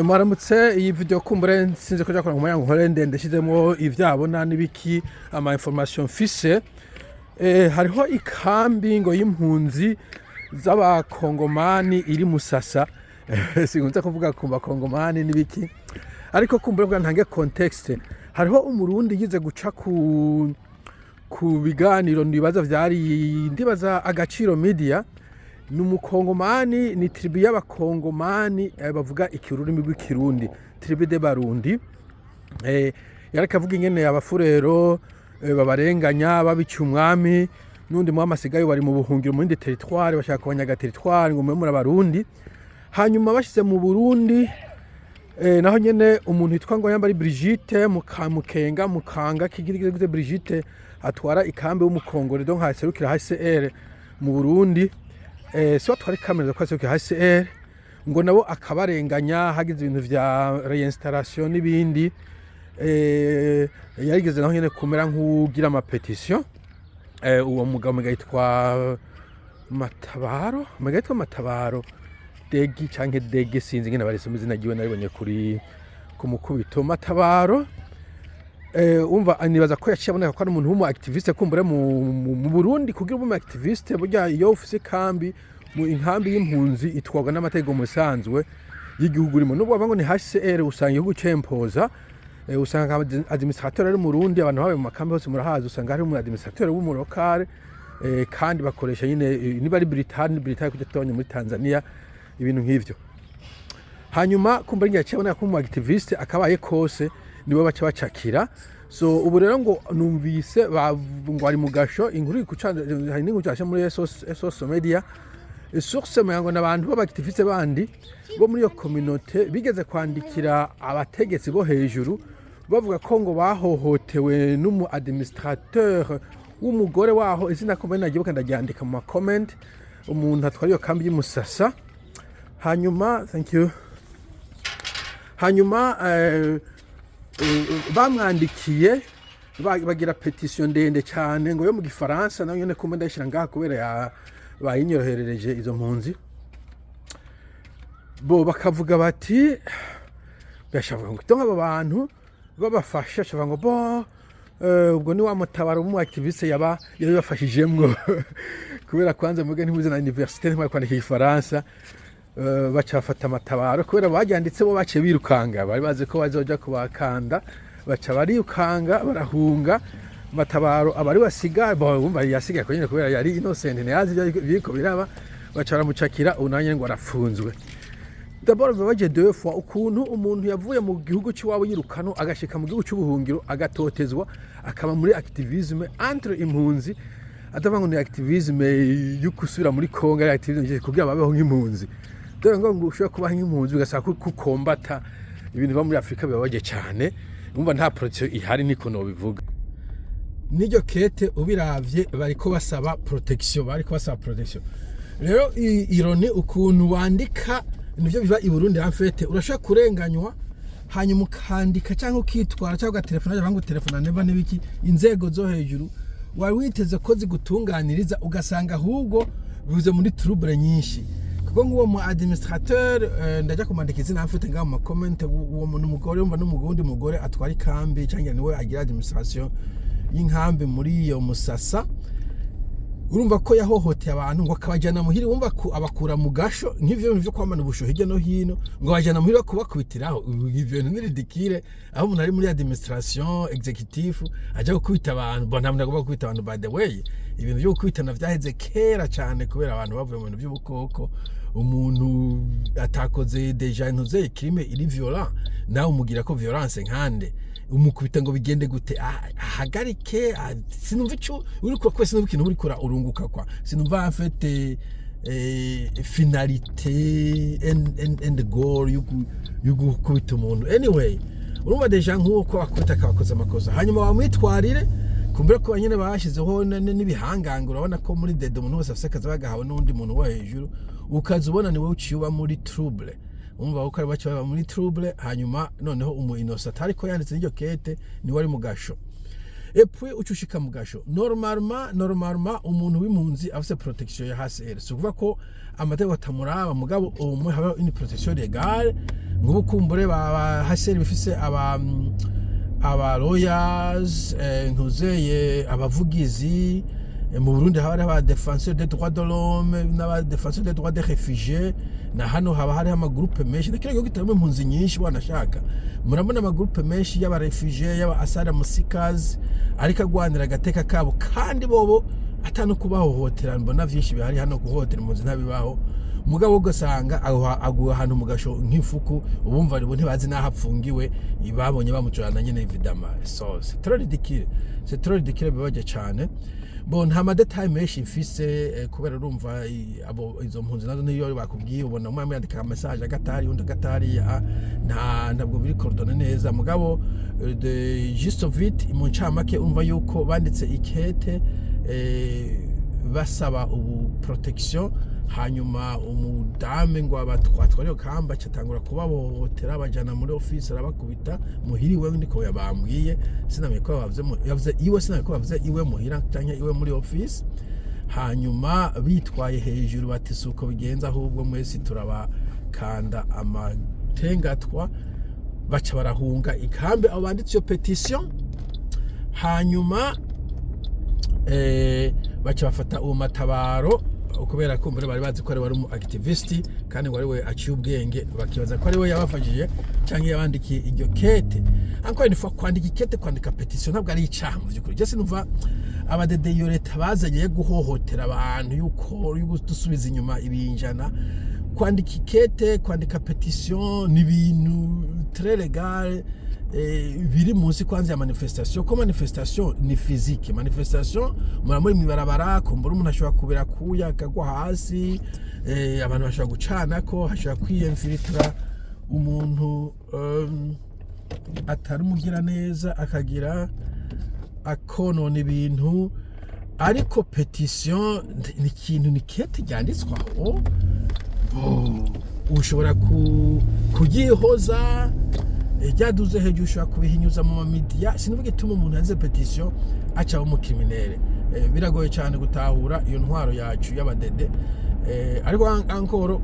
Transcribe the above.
Mwaramutse. Iyi video kumbure sinzi ko jakora ngo nkore ndende, shizemo ivyabona n'ibiki, ama information mfise. Hariho ikambi ngo y'impunzi z'abakongomani iri Musasa. Sinkunze kuvuga ku bakongomani n'ibiki, ariko kumbure kugira ntange contexte, hariho umurundi yize guca ku biganiro, ndibaza vyari, ndibaza Agaciro Media. Ni umukongomani, ni tribu y'abakongomani, bavuga ikirurimi rw'ikirundi, tribu de Barundi. Yariko avuga ingene abafurero babarenganya, babica umwami n'undi mwami asigaye, bari mu buhungiro mu yindi territoire, bashaka kubanyaga territoire ngo mube muri abarundi. Hanyuma bashize mu Burundi, naho nyene umuntu yitwa ngo yamba ari Brigitte Mukamukenga Mukanga Kigirigire Brigitte, atwara ikambi w'umukongore, donc haserukira HCR mu Burundi, si atwara ikambi ko aserukira HCR, ngo nabo akabarenganya, hagize ibintu vya réinstallation n'ibindi. Yarigeze naho nyene kumera nk'ugira ama pétition. Uwo mugabo mugabo yitwa Matabaro, mugabo yitwa Matabaro Degi canke Dege, sinzi ingene barisoma izina ryiwe, naribonye kuri ku mukubito Matabaro. Umva, nibaza ko yaciye aboneka ko ari umuntu w'umu activiste kumbure mu Burundi. Kugira ube umu activiste, burya iyo ufise ikambi, mu inkambi y'impunzi itwarwa n'amategeko musanzwe y'igihugu urimo, nubwo bavuga ngo ni HCR, usanga igihugu cempoza. Usanga administrateur ari mu Rundi. Abantu babaye mu makambi hose murahazi, usanga hari umu administrateur w'umu local, kandi bakoresha nyine, niba ari Britannia, Britannia kujya tubonye muri Tanzania, ibintu nk'ivyo. Hanyuma kumva ngiye cyabona ko umu activiste akabaye kose niwe baca bacakira. So ubu rero ngo numvise ngo ari mu gasho. Inkuru iri kuca, hari n'inkuru cyashe muri SOS, SOS Media source, ngo n'abantu b'aba activiste bandi bo muri iyo communauté bigeze kwandikira abategetsi bo hejuru, bavuga ko ngo bahohotewe n'umu administrateur w'umugore waho. Izina ko mbona nagiye ndaryandika mu ma comment, umuntu atwara iyo kambi y'Umusasa. Hanyuma, thank you. Hanyuma bamwandikiye, bagira pétition ndende cyane ngo yo mu gifaransa, nayo nyene kumbe ndayishira ngaha kubera ya bayinyoroherereje izo mpunzi. Bo bakavuga bati, gashavuga ngo donc abo bantu babafasha, shavuga ngo bo, ubwo ni wa mutabaro w'umu activiste yaba yabibafashijemwo, kubera kwanza muge ntimuze na université, ntimwari kwandika igifaransa. Baca bafata amatabaro kubera baryanditse, bo baciye birukanga, bari bazi ko bazoja kubakanda, baca barikanga barahunga. Matabaro abari basigaye bo bumva yasigaye ko nyine kubera yari innocent, ntiyazi ibyo biriko biraba, baca baramucakira. Ubu nawe nyene ngo arafunzwe. D'abord bibabaje deux fois ukuntu umuntu yavuye mu gihugu cy'iwabo yirukano, agashika mu gihugu cy'ubuhungiro, agatotezwa, akaba muri activisme entre impunzi, atavuga ngo ni activisme yo gusubira muri Congo, ari activisme kugira babeho nk'impunzi. Dore ngo ushobora kuba nk'impunzi ugasaba ko kukombata ibintu biba muri Afurika. Bibabaje cyane. Umva, nta protection ihari, niko nobivuga. N'iryo kete ubiravye bariko basaba protection, bariko basaba protection. Rero ironie ukuntu wandika nivyo biva i Burundi. En fait, urashobora kurenganywa, hanyuma ukandika cyangwa ukitwara cyangwa ugatelefona cyangwa utelefona neva n'ibiki inzego zo hejuru wari witeze ko zigutunganiriza, ugasanga ahubwo bivuze muri trouble nyinshi. Kuko nk'uwo mu administrateur, ndajya kumandika izina mfite ngaho mu ma comment, uwo muntu umugore, wumva n'umugundi mugore atwara ikambi cyangwa niwe agira administration y'inkambi muri iyo Musasa, urumva ko yahohoteye abantu, ngo akabajyana muhira, wumva ko abakura mu gasho, nk'ivyo bintu vyo kwamana ubusho hirya no hino, ngo abajyana muhira kubakubitiraho. Ivyo bintu ni ridicule, aho umuntu ari muri administration executive aja gukubita abantu. Bon, nta muntu agomba gukubita abantu, by the way. Ibintu vyo gukubitana vyaheze kera cyane, kubera abantu bavuye mu bintu by'ubukoko. Umuntu atakoze déjà ntuze crime iri violent, nawe umugira ko violence nkande, umukubita ngo bigende gute? Ahagarike. Sinumva ico uri kura, sinumva ikintu uri kura urunguka kwa, sinumva en fait finalité and goal yo gukubita umuntu. Anyway, urumva déjà nk'uwo ko akubita akabakoza amakosa, hanyuma wamwitwarire kumbura ko nyine bashyizeho n'ibihangange. Urabona ko muri dede umuntu wese afise akazi bagahawe n'undi muntu wo hejuru, ukaza ubona ni wowe uciye uba muri trouble. Umva ko ari baca baba muri trouble. Hanyuma noneho umu innocent atariko yanditse n'iryo kete niwe ari mu gasho. Et puis uca ushika mu gasho. Normalement umuntu w'impunzi afise protection ya HCR, si ukuvuga ko amategeko atamuraba, mugabo umwe haba une protection légale. Nk'ubu kumbure ba HCR bifise aba lawyers, ntuzeye abavugizi. Mu Burundi haba hariho aba défenseurs des droits de l'homme n'aba défenseurs des droits des réfugiés, na hano haba hariho ama groupes menshi, na kino gihugu kitarimo impunzi nyinshi. Wanashaka murabona ama groupes menshi y'aba réfugiés, y'aba asylum seekers, ariko agwanira agateka kabo, kandi bobo atano kubahohotera. Mbona vyinshi bihari hano, guhohotera impunzi ntabibaho, mugabo ugasanga aguwe ahantu mu gasho nk'ifuku, ubumva bo ntibazi n'aho apfungiwe, babonye bamucurana nyene. Évidemment, so c'est trop ridicule, c'est trop ridicule, bibabaje cane. Bon, nta ma détails menshi mfise, kubera urumva abo izo mpunzi nazo niyo bakubwiye, ubona umwe yandika message agatari, undi agatari, ntabwo biri coordonné neza. Mugabo the gist of it, mu ncamake, umva yuko banditse ikete basaba ubu protection, hanyuma umudame ngo abatwatwara iyo kamba acatangura kubahohotera, bajana muri office, arabakubita muhiri iwe, niko yabambwiye. Sinamenye ko bavuze yavuze iwe, sinamenye ko bavuze iwe muhira canke iwe muri office. Hanyuma bitwaye hejuru bati: "Suko bigenza, ahubwo mwese turabakanda amatengatwa." Baca barahunga ikambe abo banditse iyo pétition. Hanyuma baca bafata uwo Matabaro, kubera ko mbere bari bazi ko ari wari umu activiste kandi ngo ari we aciye ubwenge, bakibaza ko ari we yabafashije cyangwa yabandikiye iryo kete. Encore une fois, kwandika ikete, kwandika pétition ntabwo ari icaha mu by'ukuri. Je sinumva abadede iyo leta bazanye yo guhohotera abantu, yuko yo gusubiza inyuma ibinjana. Kwandika ikete, kwandika pétition ni ibintu très légal, biri munsi kwanza ya manifestation, ko manifestation ni physique. Manifestation mura muri mwibarabara, kumbura umuntu ashobora kubera kuya akagwa hasi, abantu bashobora gucanako, hashobora kwiyemfilitra umuntu atari umugira neza akagira akonona ibintu. Ariko pétition ni ikintu, ni kete ryanditswe aho. Ushobora kuryihoza, ryaduze hejuru, ushobora kubihinyuza mu ma médias. Sinuvuga ituma umuntu yanze pétition aca aba umu criminel. Biragoye cyane gutahura iyo ntwaro yacu y'abadede, ariko encore.